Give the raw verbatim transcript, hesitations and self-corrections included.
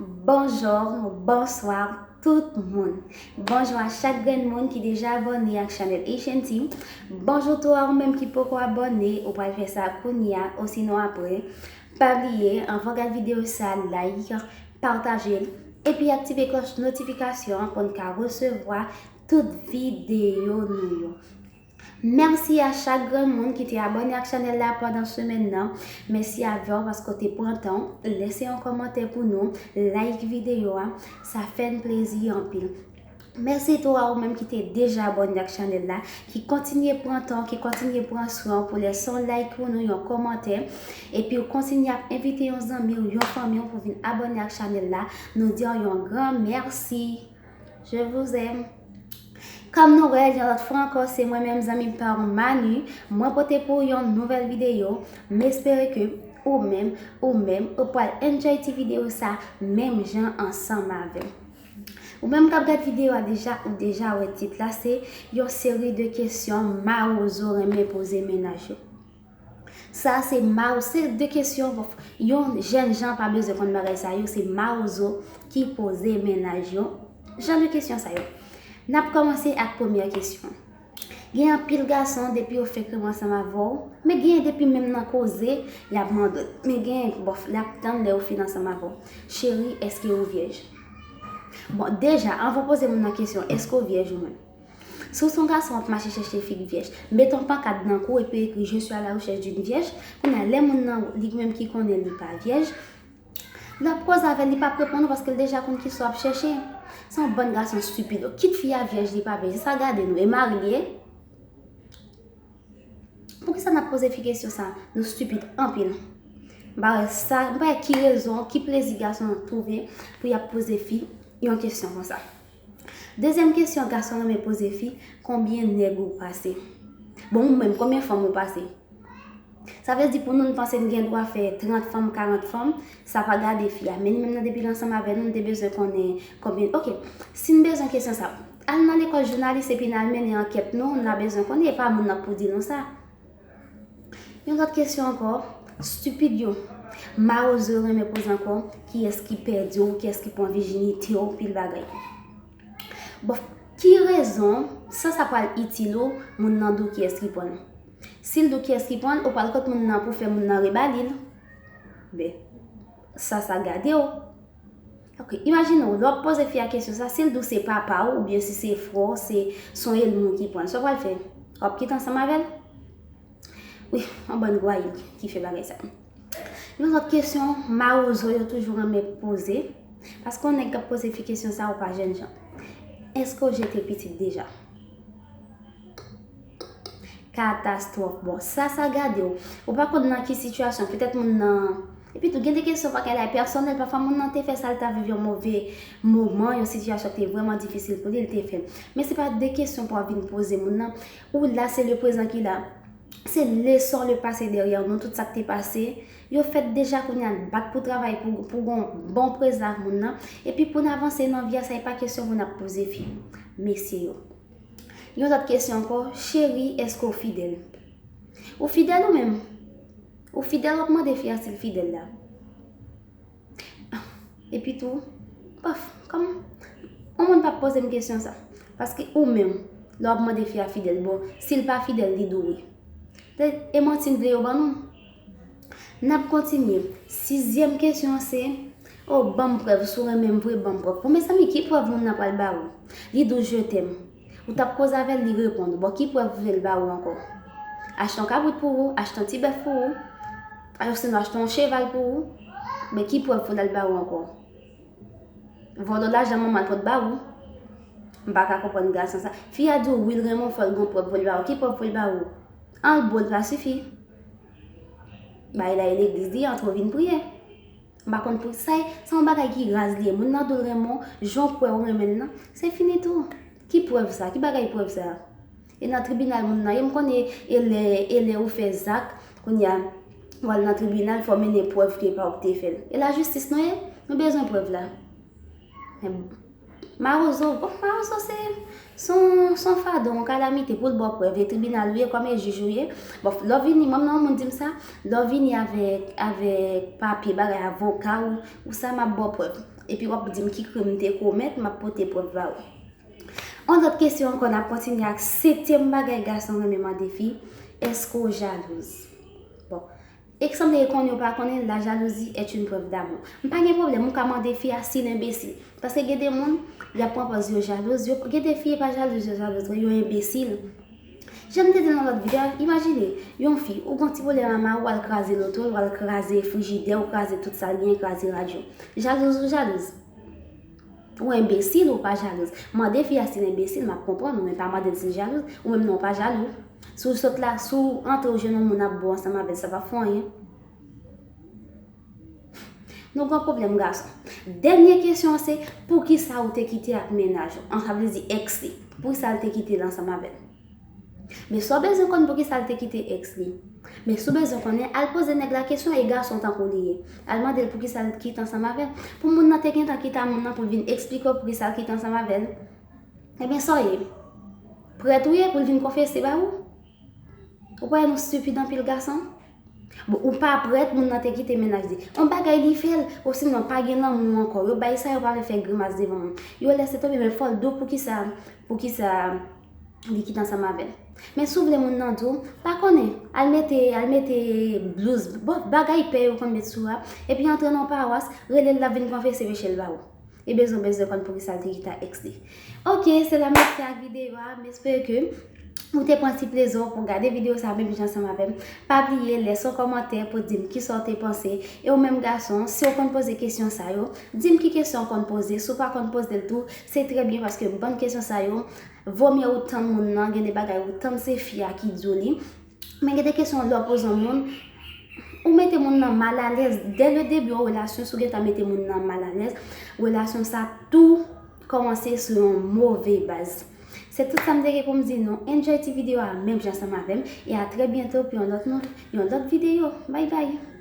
Bonjou, bonswa tout moun. Bonjou a chak grenn moun ki deja abòne ak chanèl Haitian Team. Bonjou tou a ou menm ki poko abòne, ou pral fè sa kounye a, osinon apre. Pa bliye, anvan w gad videyo sa, like, pataje l, epi aktive klòch notifikasyon an pou n ka resevwa tout videyo nou yo. Mèsi a chak grenn moun ki te abòne ak chanèl la pandan semèn nan. Mèsi avè w paske w te pran tan w lese yon kòmantè pou nou, like videyo a. Sa fè n plezi anpil. Mèsi tou a ou menm ki te deja abòne ak chanèl la, ki kontinye pran tan, ki kontinye pran swen w pou lese yon like pou nou, yon kòmantè. Epi w kontinye ap envite yon zanmi w, yon fanmi w pou vin abòne ak chanèl la. Nou di w yon gran mèsi. Je vous aime. Kòm nou wè, yon lòt fwa ankò, se mwen menm zanmi pa w Manu. Mwen pote pou w yon nouvèl videyo. M espere ke ou menm, ou menm, ou pral enjoy ti videyo sa menm jan ansanm avè m. Ou menm k ap gad videyo a deja, ou deja wè tit la, se yon seri de kesyon mawozo renmen poze mennaj yo. Sa se mawo, se de kesyon yon jèn jan pa bezwen konn bagay sa yo, se mawozo ki poze mennaj yo. Jan de kesyon sa yo. N ap kòmanse ak premyè kesyon. Gen anpil gason, depi yo fenk renmen ansanm avè w, men genyen depi menm nan koze, y ap mande w. Men genyen, bòf, l ap tann lè yo fin ansanm avè w. Cheri, èske ou vyèj? Bon, deja, anvan w poze moun nan kesyon, èske ou vyèj ou menm? Si w se yon gason w ap mache chèche fi k vyèj, mete yon pankat nan kou epi ekri je suis à la recherche d'une vierge. Kounye a, lè moun nan, li menm ki konnen li pa vyèj, lè w ap koze avè l, li p ap reponn ou paske l deja konn kisa w ap chèche. Se yon bann gason estipid. Kit fi a vyèj, li pa vyèj. Sa gade nou, e mari l ye? Poukisa n ap poze fi kesyon sa? Nou estipid anpil. M pa wè sa, m pa wè ki rezon, ki plezi gason an twouve pou y ap poze fi yon kesyon konsa. Dezyèm kesyon gason renmen poze fi, konbyen nèg ou pase? Bon, ou menm, konbyen fanm ou pase? Sa vle di pou nou, n panse n gen dwa fè trant fanm, karant fanm, sa pa gade fi a. Men li menm nan, depi l ansanm avè nou, n te bezwen konnen konbyen. Oke, si n bezwen kesyon sa, al nan lekòl jounalis epi n al mennen ankèt nou, n a bezwen konnen, e pa moun nan k pou di nou sa. Yon lòt kesyon ankò, estipid yo. Mawozo yo renmen poze ankò, kiyès ki pèdi w, kiyès ki pran vijinite w, pil bagay. Bon, ki rezon, sa sa pral itil ou, moun nan di w kiyès ki pran l? Si l di w kiyès ki pran l, ou pral kot moun nan pou fè moun nan rebali l. Ben, sa sa gade w. Ok, imajine w, lè w ap poze fi a kesyon sa, si l di w se papa w, oubyen si se frè w, se, se yon ènmi w ki pran l, sa w pral fè? W ap kite ansanm avè l? Wi, yon bann gwayil ki fè bagay sa. Yon lòt kesyon, mawozo yo toujou renmen poze, paske yon nèg k ap poze fi kesyon sa, ou pa jènjan. Èske w jete pitit deja? Katastwòf. Bon, sa, sa gade w. Ou pa konn nan ki sitiyasyon. Petèt moun nan. Epi tou, gen de kesyon pa kay la pèsonèl. Pafwa moun nan te fè sa, l ta viv yon move moman, yon sitiyasyon ki te vrèman difisil pou li, l te fè. Men se pa de kesyon pou w ap vin poze moun nan. Ou la, se le prezan ki la. Se leson le pase dèyè nou, tout sa k te pase. Yo fèt deja kounye a, n bat pou travay, pou, pou gon bon prezan ak moun nan. Epi pou n avanse nan vi a, sa e pa kesyon pou n ap poze fi. Mesye yo. Yon lòt kesyon ankò, cheri, èske w fidèl? Ou fidèl ou menm? Ou fidèl, w ap mande fi a si l fidèl la. Epi tou, paf, kòm, yon moun p ap poze m kesyon sa. Paske ou menm, lè w ap mande fi a fidèl, bon, si l pa fidèl, li di w wi. E, e manti n vle yo ban nou? N ap kontinye. Sizyèm kesyon an se, o, ban m prèv, si w renmen m vre, ban m prèv. Bon, mezanmi, ki prèv moun nan pral ba ou? Li di w je t'aime. Ou t ap koze avè l, li reponn ou. Bon, ki prèv ou vle l ba ou ankò? Achte yon kabrit pou ou, achte yon ti bèf pou ou, osinon achte yon cheval pou ou. Men ki prèv pou l al ba ou ankò? Vòlò lajan manman l pot ba ou? M pa ka konprann gason sa. Fi a di w wi l renmen w, fò l gon prèv pou l ba ou. Ki prèv pou l ba ou? An l bo l pa sifi. Bay la e legliz li antre w vin priye. M pa konn pou sa, sa yon bagay ki raz li ye. Moun nan di w l renmen w, jan w kwè w renmen l nan, se fini tou. Ki prèv sa? Ki bagay prèv sa? E nan tribinal moun nan ye, m konnen e lè, e lè ou fè zak, kounye a, w al nan tribinal, fò w mennen prèv ke pa ou ki te fè l. E lajistis nou ye, nou bezwen prèv la. Men, Mawozo, bon, mawozo se, se yon, se yon fado, yon kalamite pou l ba w prèv, e tribinal ou ye, kòm e jij ou ye. Bon, lè w vini, mwen menm nan yon moun di m sa, lè w vini avèk, avèk papye, bagay, avoka ou, ou sa, m ap ba w prèv. Epi w ap di m ki krim m te komèt, m ap pote prèv ba ou. Yon lòt kesyon ankò, n ap kontinye ak setyèm bagay gason renmen mande fi, èske w jalouz? Bon, e k sanble ke konnen ou pa konnen, la jalousie est une preuve d'amour. M pa gen pwoblèm, ou ka mande fi a si l enbesil. Paske gen de moun, y ap pran pòz yo jalouz, yo, gen de fi, e pa jalouz yo jalouz, yo enbesil. Jan m te di nan lòt videyo, imajine, yon fi, ou gon ti pwoblèm a mari w, w al kraze loto l, w al kraze frijidè, ou kraze tout sa l genyen, kraze radyo. Jalouz ou jalouz? Ou enbesil, ou pa jalouz. Mande fi a si l enbesil, m ap konprann ou, men pa mande l si l jalouz. Ou menm non, ou pa jalou. Si w sot la, si w antre ou jwenn yon moun ap bo ansanm avè l, sa p ap fè anyen. Nou gen pwoblèm gason. Dènye kesyon an se, poukisa ou te kite ak mennaj ou? An, sa vle di èks li. Poukisa l te kite l ansanm avè l? Men sa w bezwen konn poukisa l te kite èks li. Men si w bezwen konnen, al poze nèg la kesyon, e gason tankou li ye. Al mande l poukisa l kite ansanm avè l. Pou moun nan te gentan kite a moun nan pou l vin eksplike w poukisa l kite ansanm avè l. Ebyen, sa w ye? Prèt ou ye pou l vin konfese ba ou? Ou pa wè nou stipid anpil gason? Bon, ou pa prèt, moun nan te kite mennaj li. Yon bagay li fè l, osinon pa gen lanmou ankò. Yo bay sa, yo pa vle fè grimas devan moun. Yo lèse tonbe, men fò l di w poukisa, poukisa li kite ansanm avè l. Men si w vle moun nan di w, pa konnen, al mete, al mete blouz, bon, bagay pè yo konn met sou a, epi antre nan yon pawas, rele l, l ap vin konfese peche l ba ou. E bezwen, bezwen konn poukisa l te kite ak èks li. Ok, se la m ap fè ak videyo a. M espere ke ou te pran ti plezi w pou gade videyo sa a menm jan ansanm avè m. Pa bliye lèse yon kòmantè pou di m kisa w te panse. E ou menm gason, si w konn poze kesyon sa yo, di m ki kesyon w konn poze. Si w pa konn poze l tou, se trè byen paske m bann kesyon sa yo, vomye ou tann moun nan, gen de bagay ou tann se fi a ki di w li. Men gen de kesyon lè w poze yon moun, ou mete moun nan malalèz. Dès le début yon relasyon, si w gentan mete moun nan malalèz, relasyon sa tou kòmanse sou yon move baz. Se tout sa m te gen pou m di nou. Enjoy ti videyo a menm jan ansanm avè m. E a trè byento pou yon lòt moun, yon lòt videyo. Bye bye!